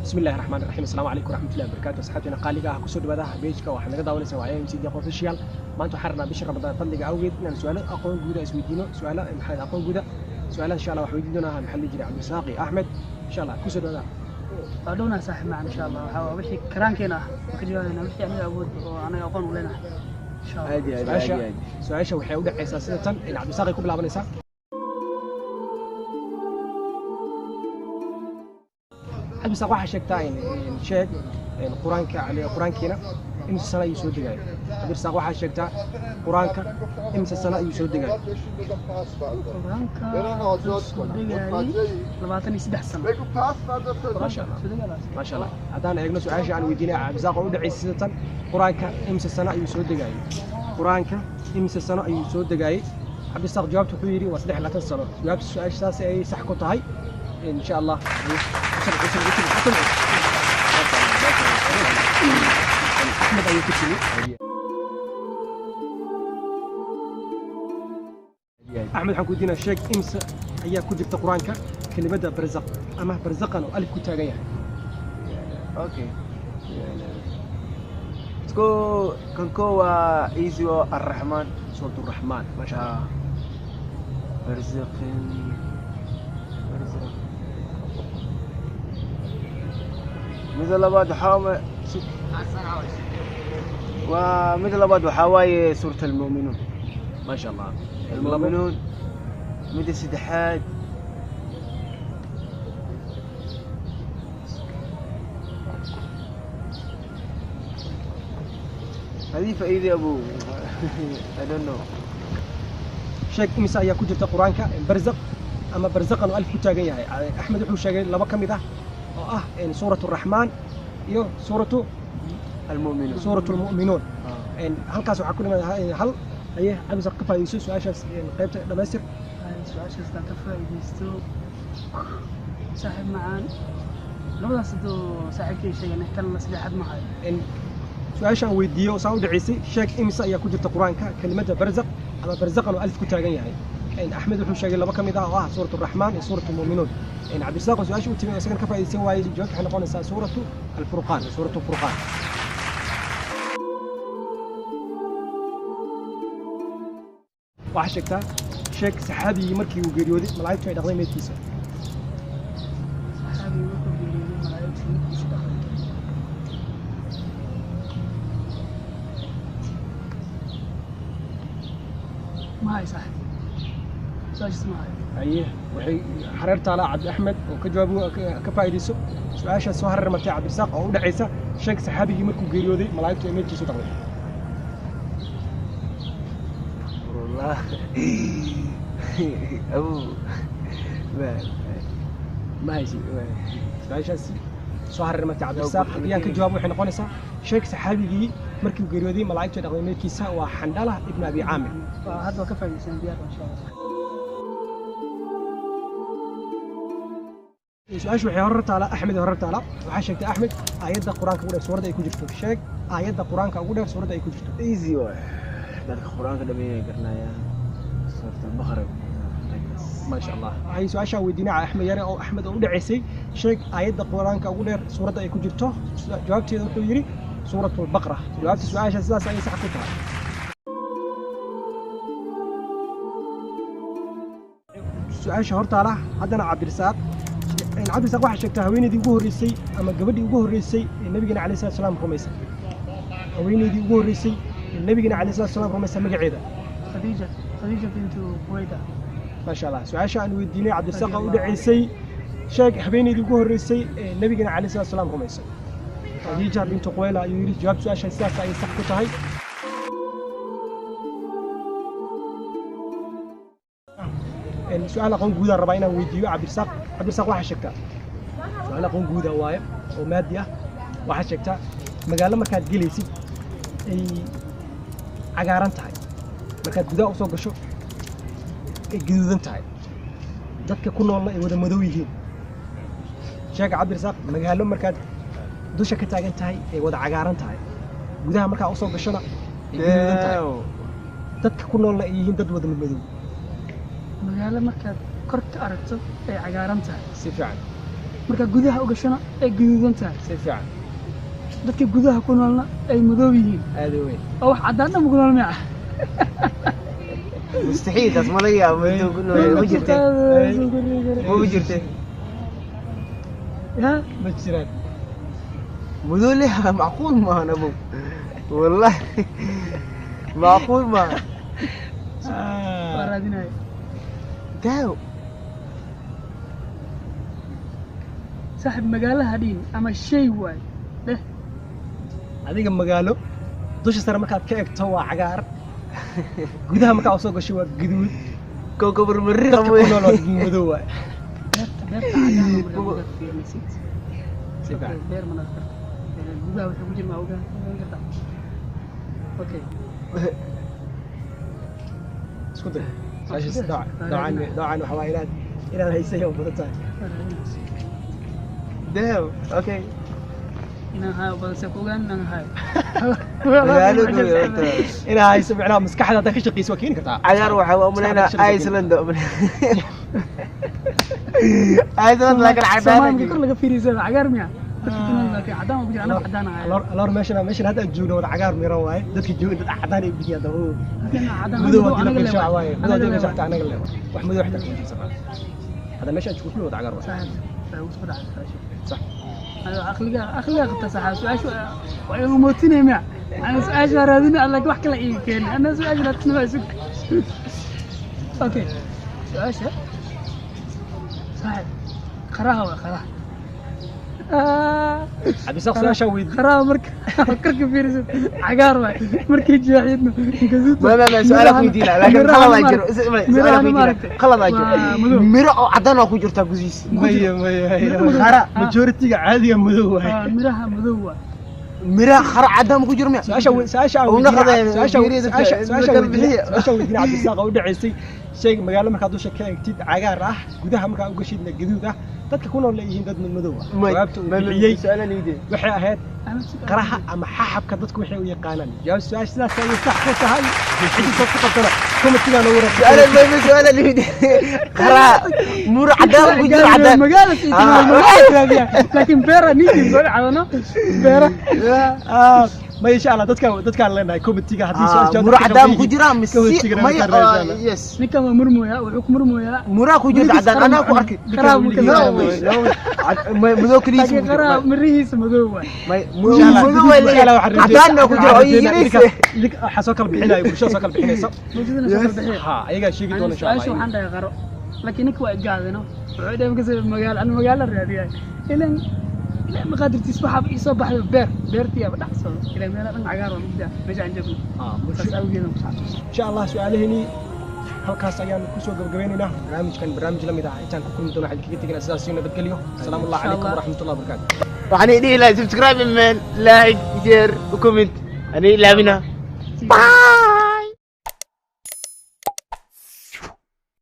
بسم الله الرحمن الرحيم. السلام عليكم ورحمة الله وبركاته. Asxaabteena qaaliga ah, kusoo dhawaada page-ka. Waxaad naga daawanaysaa waa MC Deeq Official. Maanta waxaan rabnaa bisha Ramadaan fadliga awgeed inaan su'aalo aqoon guuda isweydiino, su'aalo maxay aqoon guuda. Su'aalaha insha Allah waxaan weydiin doonaa maxaa la jiray Cabdirasaaq iyo Axmed insha Allah. Kusoo dhawaada. Waa dhownahay saaxiib macan. Insha Allah waxaa waa wixii karaankeena ah waan ka jawaabaynaa, wixii anaga awood oo anaga aqoon u leenahay insha Allah. Aad iyo aad. Su'aasha aad iyo aad. Su'aasha waxay u dhacaysaa sida tan in Cabdirasaaq ay ku bilaabanaysaa. Cabdirasaaq, waxaa sheegtaa in sheeg in quraanka quraankiina imisa sano ayuu soo degayay? Cabdirasaaq, waxaa sheegtaa quraanka imisa sano ayuu soo degayay? Qur-aanka wuxuu soo degayay 23 sano. Maasha Allah. Soo degaya. Maasha Allah. Haddaan eegno su'aasha aan weydiinay Cabdirasaaq oo u dhacaysay sida tan: quraanka imisa sano ayuu soo degayay? Quraanka imisa sano ayuu soo degayay? Cabdirasaaq jawaabtu wuxuu yidhi waa 23 sano. Jawaabta su'aasha saas ayay sax ku tahay insha Allah. Axmed ayuu ku timi. Aad iyo aad. Axmed, waxaan ku weydiinaa sheeg imisa ayaa ku jirta qur-aanka kelimadda barzaq ama barzaqan oo alif ku taagan yahay? Okay. Ko kan ko waa easy oo Arraxmaan. Suurat Raxmaan, maasha Allah. Barzaqin barzaq. Mida labaad waxaa waa mida labaad waxaa waaye suurat Almu'minuun. Maasha Allah. Almu'minuun. Mida saddexaad هذه فائدة أبو I don't know. Sheeg imisa ayaa ku jirta qur-aanka barzaq ama barzaqan oo alif ku taagan yahay? Axmed wuxuu sheegay laba ka mid ah oo ah suurat Raxmaan iyo suuratu المؤمنون. Suurat Lmu'minuun. آه. Halkaas waxaa ku dhiman hal. Aye Cabdirasaaq, ka faa'iidayso su-aashaas, qaybta dhamaystir. Su-aashaas haddaan ka faa'iidaysto saaxiib macaan, labadaas hadduu saaxiibkay sheegay, tan la saddexaad ma hayo. Su-aasha aan weydiiyey oo saan u dhaceysay: sheeg imisa ayaa ku jirta qur-aanka kelimadda barzaq ama barzaqan oo alif ku taagan yahay? Axmed wuxuu sheegay laba ka mid ah oo ah suurat Raxmaan iyo suurat Lmu'minuun. Cabdirasaaq oo su-aasha u timi oo isagana ka faa'iidaysan waayey, jawaabta waxay noqonaysaa suuratu Alfurqaan, suuratu Furqaan. Waxaa sheegtaa sheeg saxaabigii markii uu geeriyooday malaa'igtu ay dhaqday meydkiisa. Saxaabigii markuu geeriyooday malaa'igtu meydkiisa dhaqday? Ma hayo saaxiib, su-aashaas ma hayo. Haye, waxay xareer taalaa Cabdi Axmed oo ka jawaab ka faa'iidayso su-aashaas soo hareer martay Cabdirasaaq oo u dhacaysa: sheeg saxaabigii markuu geeriyooday malaa'igtu ay meydkiisa u dhaqday. والله أبو ما Ma haysid su-aashaasi soo hareer martay Cabdirasaaq. Haddii aan ka jawaabo, waxay noqonaysaa sheeg saxaabigii markii uu geeriyooday malaa'igtu ay dhaqday meydkiisa waa Xandhala ibnu Abi Caamir. Waa hadda waa ka faa'iidaysan, diyaar insha Allah. Su-aashu waxay horar taalaa Axmed, horar taalaa. Waxaa sheegtay Axmed aayadda qur-aanka ugu dheer suuradda ay ku jirto. Sheeg aayadda qur-aanka ugu dheer suuradda ay ku jirto. Easy waay, dadka qur-aanka dhameeyay garanayaan suurat Albaqara. Maasha Allah. Waxay su-aashaa weydiinay Axmed Yare oo Axmed oo u dhaceysay: sheeg aayadda qur-aanka ugu dheer suuradda ay ku jirto. Jawaabteeda wuxuu yidhi suurat Albaqra. Jawaabta su-aasha sidaas ayay sax ku tahay. Su-aasha hortaala haddana Cabdirasaaq. Cabdirasaaq, waxaa sheegtaa haweeneydii ugu horreysay ama gabadhii ugu horreysay ee nabigeena calayhi salaatu salaam rumaysay, haweeneydii ugu horreysay ee nabigeena calayhi salaatu salaam rumaysay magaceeda. Khadiija, Khadiija bintu Quwayda. Maasha Allah. Su-aasha aan weydiinay Cabdirasaaq oo u dhaceysay: sheeg haweeneydii ugu horreysay ee nabigeena calayhi salaatu salaam rumaysay, Khadiija bintu Quwayla ayuu yidhi. Jawaab su-aasha sidaas ayay sax ku tahay. Su-aal aqoon guudaan rabaa inaan weydiiyo Cabdirasaaq. Cabdirasaaq, waxaa sheegtaa su-aal aqoon guuda waaye oo maadi ah. Waxaa sheegtaa magaalo markaad gelaysid ay cagaaran tahay, markaad gudaha usoo gasho ay gaduudan tahay, dadka ku noolna ay wada madow yihiin. Sheega Cabdirasaaq magaalo markaad dusha ka taagan tahay ay wada cagaaran tahay, gudaha markaa usoo gashona ay gaduudan tahay, dadka ku noolna ay yihiin dad wada madow. Magaalo markaad kor ka aragto ay cagaaran tahay. Si fiican. Marka gudaha u gashana ay gaduudan tahay. Si fiican. Dadka gudaha ku noolna ay madow yihiin. Aad u weyn. Oo wax caddaan dhan ku nool miya? Mustaxiil, taas ma laga yaabo. Madow ku nool ma jirte, ma jirte. Ya. Ma jiraan. Madow leh, macquul maahan abow, wallahi macquul maahan. Waa raadinaya. Daaw. Saaxib, magaalaha dhiin ama shay waay dheh. Adiga magaalo dusha sare markaad ka egto waa cagaar, gudaha markaa usoo gasho waa gaduud. Kowkab Mariikh. Dadka ku nool waa madow waay. Beerta, beerta cagaar oo markaa gudaha fiirinaysid. Si fiican. Okay, beer ma noqon karto. Gudaha wuxuu ku jira ma ogaan ogaan kartaa. Okay. Isku day su-aashaas. Noocan noocan waxa waa inaad haysay oo badan tahay. Waa raadinaysa. Daaw, okay. Inaan hayo badan, see ku ogaan inaan hayo? Magaalo guud. Inaad hayso micnaha maskaxda haddaad ka shaqeyso waa keeni kartaa. Cagaar waxaa u malaynaa Iceland, Iceland, laakiin cadaan. Soomaaliga kor laga fiiriyay cagaar miya? Dadka ku nool laakiin cadaan waa ku jira, anaga cadaan ahay. Aloor meeshan hadda aan joogno wada cagaar miran waaye. Dadka jooga dad cadaan ay bixiyaan dabo. Laakiin cadaan madow madow haddii la anaga fiirsho le waaye, madow haddii la anaga le fiirsho anaga le wax madow xitaa kuma jirto. Hadda meesha aan joogno kulli wada cagaar waaye. Saaxiib, waxay ugu soo dhacay su-aasha. Sax. Ayo, aqliga qabta saxa su-aasha waa igu mootinaya miya? Ana su-aasha waa raadinaya laakiin wax kale iiga keenay. Ana su-aasha raadinaya waa isug. Okay, su-aasha saaxiib, qaraha waa qaraha. Cabdisaaq, su-aashaa weydii. Qaraha marka korka fiirisid cagaar waay, markii jeexidna gaduud. Ma su'aal ku weydiina, laakiin qalad aa jiro. Su'aal ku weydiina, qalad aa jiro. Madow. Miro oo cadaan waa ku jirtaa gudihiisa. Maya, maya. Madow. Qara majority-ga caadiga madow waaye. Miraha madow waa. Miraha qara cadaan ma ku jiro miya? Su-aasha aan Uu weydiinay naqday, su-aasha fiiriye dadka- su-aasha dadka weydiinay bixiya. Su-aasha weydiinay Cabdisaaq oo u dhaceysay shayga magaalo markaad dusha ka eegtid cagaar ah, gudaha markaa u gashidna gaduud ah, dadka ku nool leeyihiin dad madow ah. Jawaabta uu bixiyey Su'aalan weydiin. waxay ahayd qaraha ama xaxabka dadku waxay u yaqaanaan. Jawaab su-aasha sidaas ayay sax ku tahay. Cidii soo ku qabtana commentigaa noogu Su'aalan ma su'aalan weydiin, qara miro cadaan ku jiro cadaan. Magaala sii magaala raadiya, laakiin beera ninkii soo dhacdano beera. Ma insha Allah dadkaan leenahay commentiga haddii su-aasha jawaabta Miro ka cadaan qaldan ku yihiin, jira mise commentiga may naga sarreeya insha Allah. Yes. Ninkan waa murmooyaa, wuxuu ku murmooyaa. Miro ku jirta cadaan anaa ku arkay. Qaraha buu ka No saaray. way, no way. Madow kaliya. Laakiin qaraha mirihiisa madow waay. Insha Allah, madow waa insha Allah waxaan leeyahay, cadaan ku jiro oo rajeynaa yariis. Idinka waxaa soo kala bixinaya bulshada soo kala bixinaysa. Bulshadana soo kala bixiya. Ha, ayagaa sheegi doona insha su-aasha Allah. Waxaan dhahay qaro, laakiin ninka waa igaadino, wuxuu dhahay markaas magaalo ana magaalo raadiyay ilan ilaa maqaadirtiis waxaaba ii soo baxday beer, beertii aba dhacsado ilaa meelaha dhan cagaar waa mugdaa meesha aan joogno. Saas awgeed aan ku xasuusta. Insha Allah su-aalaheeni halkaas ayaan kusoo gabagabeynaynaa. Barnaamijkan barnaamij la mid ah intaan ku kulmi doono waxaan kaga teginaa sidaas iyo nabadgelyo. Asalaamu Insha calaykum Allah. Waraxmatullahi wabarakaatu. Waxaan dhihi lahaa subscribe man, like, share, comment, ani ilaabina. Bye.